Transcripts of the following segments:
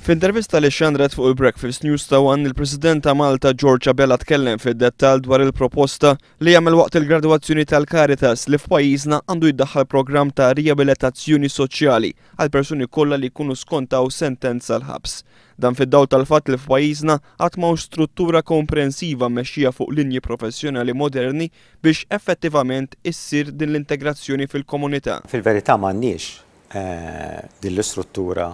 F'intervista li xandret fuq il-Breakfast News ta' One, il-President ta' Malta George Abela tkellem fid-dettall dwar il-proposta li għamel waqt il-gradwazzjoni tal-Caritas li f'pajjiżna għandu jiddaħħal programm ta' riabilitazzjoni soċjali għal persuni kollha li jkunu skontaw sentenza l-ħabs. Dan fid-dawl tal-fatt li f'pajjiżna għad m'hawnx struttura komprensiva mmexxija fuq linji professjonali moderni biex effettivament issir din l-integrazzjoni fil-komunità. Fil-verità m'għandniex din l-istruttura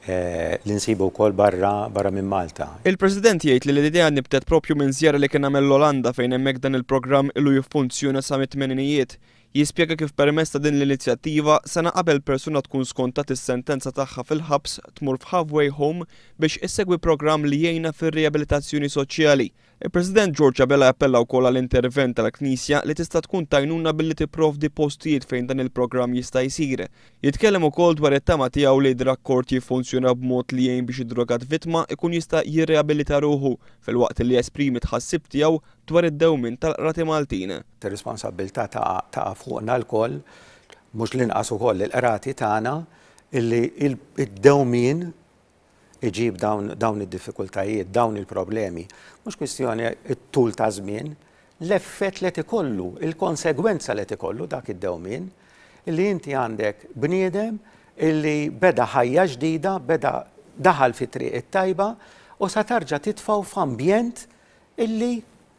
li nsibu wkoll barra barra minn Malta. Il-President jgħid li l-idea nibtet propju minn żjara li kien għamel l-Olanda fejn hemmhekk dan il-programm ilu jiffunzjona sa mit-tmeninijiet. Jispjega kif permezz ta' din l-inizjattiva, sena qabel persuna tkun skontat is-sentenza tagħha fil-ħabs tmur f'halfway home biex issegwi programm li jgħinha fir-riabilitazzjoni soċjali. Il-President George Abela appella wkoll għal intervent tal-Knisja li tista' tkun t'għajnuna billi tipprovdi postijiet fejn dan il-programm jista' jsir. Jitkellem ukoll dwar it-tama tiegħu li drug court jiffunzjona b'mod li jgħin biex id-drogat vittma ikun jista' jirreabilita ruħu filwaqt li jesprimi tħassib tiegħu dwar id-dewmien tal-qrati Maltin. Ir-responsabbiltà taqa' fuqna lkoll, mhux l-inqas ukoll il-qrati tagħna, illi id-dewmien iġib dawn id-diffikultajiet, dawn il-problemi. Mhux kwistjoni t-tul ta' żmien, l-effett li ikollu, il-konsegwenza li ikollu dak id-dewmien, illi inti għandek bniedem illi beda ħajja ġdida, beda daħal fi triq it-tajba u sa tarġa' titfgħu f'ambjent illi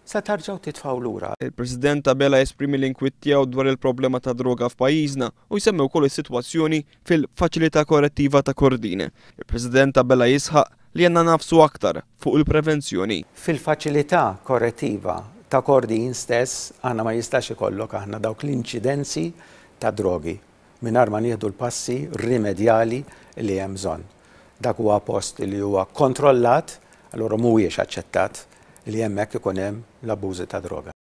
sa tarġgħu titfgħu lura. Il-President Abela jesprimi l-inkwiet tiegħu dwar il-problema ta' droga f'pajjiżna u jsemmi wkoll is-sitwazzjoni fil-faċilità korrettiva ta' Kordin. Il-President Abela jisħaq li għandna nagħfsu aktar fuq il-prevenzjoni. Fil-faċilità korrettiva ta' Kordin stess aħna ma jistax ikollok aħna dawk l-inċidenzi ta' drogi mingħajr ma nieħdu l-passi rimedjali li hemm bżonn. Dak huwa post li huwa kontrollat, allura mhuwiex aċċettat li hemmhekk ikun hemm l-abbużi ta' droga.